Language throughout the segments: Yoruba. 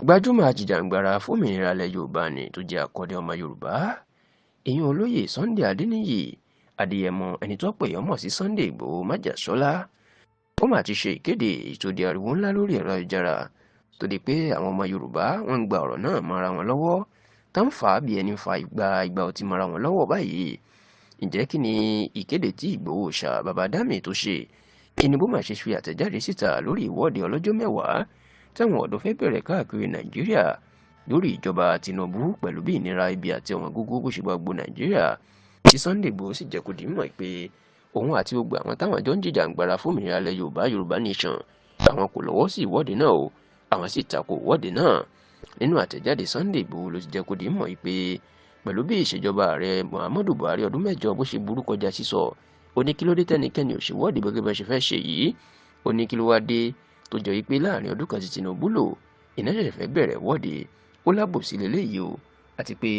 Gbajúmọ̀ ajìjàǹgbara fòmìnira ilẹ̀ Yorùbá ni tó jẹ́ akọni ọmọ Yorùbá, ìyẹn Olóyè Sunday Adéníyì Adéyẹmọ, ẹni tó pè yàn mọ̀ sí Sunday Ìgbòho Májàsọ́lá. Ó mà ti ṣe ìkéde èyí tó di ariwo ńlá lórí ẹ̀rọ ayélujára, tó di pé àwọn ọmọ Yorùbá wọ́n ń gba ọ̀rọ̀ náà mọ́ra wọn lọ́wọ́, tá ń fà á bí ẹni fa ìgbà ìgbà ọtí mọ́ra wọn lọ́wọ́ báyìí. Ǹjẹ́ kí ni ìkéde tí Ìgbòho ṣá bàbá Dámì tó ṣe? Kí ni bó mà ṣe fi àtẹ̀jáde síta lórí ìwọ́de ọlọ́jọ́ 10 táwọn ọ̀dọ́ fẹ́ bẹ̀rẹ̀ káàkiri Nàìjíríà lórí ìjọba Tinubu pẹ̀lú bí ìnira ibi àti ọ̀wọ́n gógó bó ṣe gba gbogbo Nàìjíríà, tí Sunday Igboho sì jẹ́ kó di mímọ̀ pé òun àti gbogbo àwọn táwọn jọ ń jìjàǹgbara fómìnira ilẹ̀ Yorùbá, Yorùbá Nation, àwọn kò lọ́wọ́ sí ìwọ́de náà o, àwọn sì tako ìwọ́de náà. Nínú àtẹ̀jáde, Sunday Igboho ló ti jẹ́ kó di mímọ̀ pé pẹ̀lú bí ìṣèjọba ààrẹ Muhammadu Buhari ọdún 8 bó ṣe burú kọjá sísọ, ó ní kí ló dé tẹ́nikẹ́ni ò ṣèwọ́de gẹ́gẹ́ bá ṣe fẹ́ ṣe yìí. Ó ní kí ló wá dé tó jọ wípé láàrin ọdún kan tí Tinubu lò, iná ṣẹ̀ṣẹ̀ fẹ́ bẹ̀rẹ̀ ìwọ́de. Ó lábòsí lélẹ́yìí o, àti pé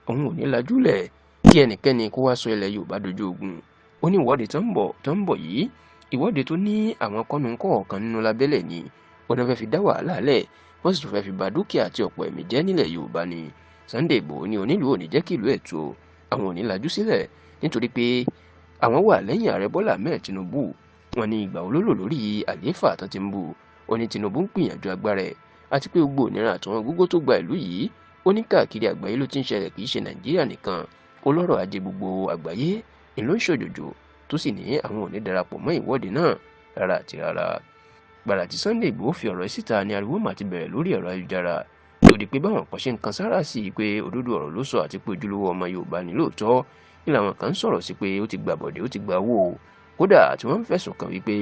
òun ò ní lajúlẹ̀ kí ẹnikẹ́ni kó wá sọ ilẹ̀ Yorùbá dojú ogun. Ó ní ìwọ́de tó ń bọ̀ yìí, ìwọ́de tó ní àwọn kọ́nu-kọ̀ọ̀kan nínú lábẹ́lẹ̀ ni. Ó náà fẹ́ fi dá wàhálà lẹ̀, wọ́n sì tún fẹ́ fi ba dúkìá àti ọ̀pọ̀ ẹ̀mí jẹ́ nílẹ̀ Yorùbá ni. Sunday Igboho ní onílùú ò ní jẹ́ kí ìlú ẹ̀ tó, àwọn ò ní lajú sílẹ̀ nítorí pé àwọn wà lẹ́yìn ààrẹ Bọ́lá Ahmed Tinubu. Wọ́n ní ìgbà olólò lórí àlééfà tó ti ń bù. Ó ní Tinubu ń gbìyànjú agbára ẹ̀, àti pé gbogbo ònira àtàwọn gógó tó gba ìlú yìí, ó ní káàkiri àgbáyé ló ti ń ṣẹlẹ̀, kì í ṣe Nàìjíríà nìkan. Ó lọ́rọ̀ ajé gbogbo àgbáyé ìlú ń ṣòjòjò, tó sì ní àwọn ò ní darapọ̀ mọ́ ìwọ́de náà rárá àti rárá. Gbàrà tí Sunday Igboho fi ọ̀rọ̀ síta ni ariwo mà ti bẹ̀rẹ̀ lórí ẹ̀rọ ayélujára, tó di pé báwọn kan ṣe ń kan sára sí i pé òdodo ọ̀rọ̀ ló sọ àti pé ojúlówó ọmọ Yorùbá ní lóòótọ́, ní làwọn kan ń sọ̀rọ̀ sí pé ó ti gbà bọ̀dẹ̀, ó ti gba owó o. Kódà tí wọ́n ń fẹ̀sùn kàn wípé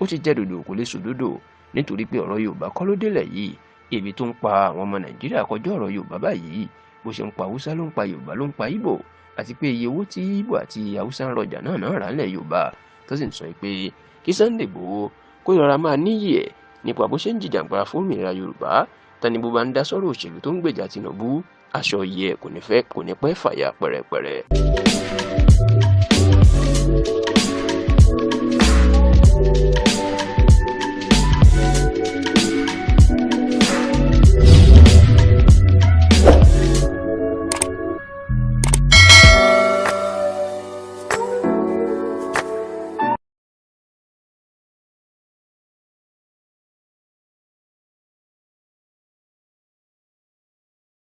ó ti jẹ́ dòdò kò lè sòdodo, nítorí pé ọ̀rọ̀ Yorùbá kọ́ ló délẹ̀ yìí. Ebi tó ń pa àwọn ọmọ Nàìjíríà kọjá ọ̀rọ̀ Yorùbá báyìí, bó ṣe ń pa Haúsá ló ń pa Yorùbá ló ń pa Ìgbò, àti pé iye owó tí Ìgbò àti Haúsá ń rọjà náà náà rà ńlẹ̀ Yorùbá. Tó sì ń sọ pé kí Sunday Igboho kó rọra máa níyì ẹ̀ nípa bó ṣe ń jìjàǹgbara fún òmìnira Yorùbá, tani bó bá ń dá sọ́rọ̀ òṣèlú tó ń gbèjà Tinubu, aṣọ yẹ kò ní pẹ́ fàya pẹ̀rẹ̀pẹ̀rẹ̀.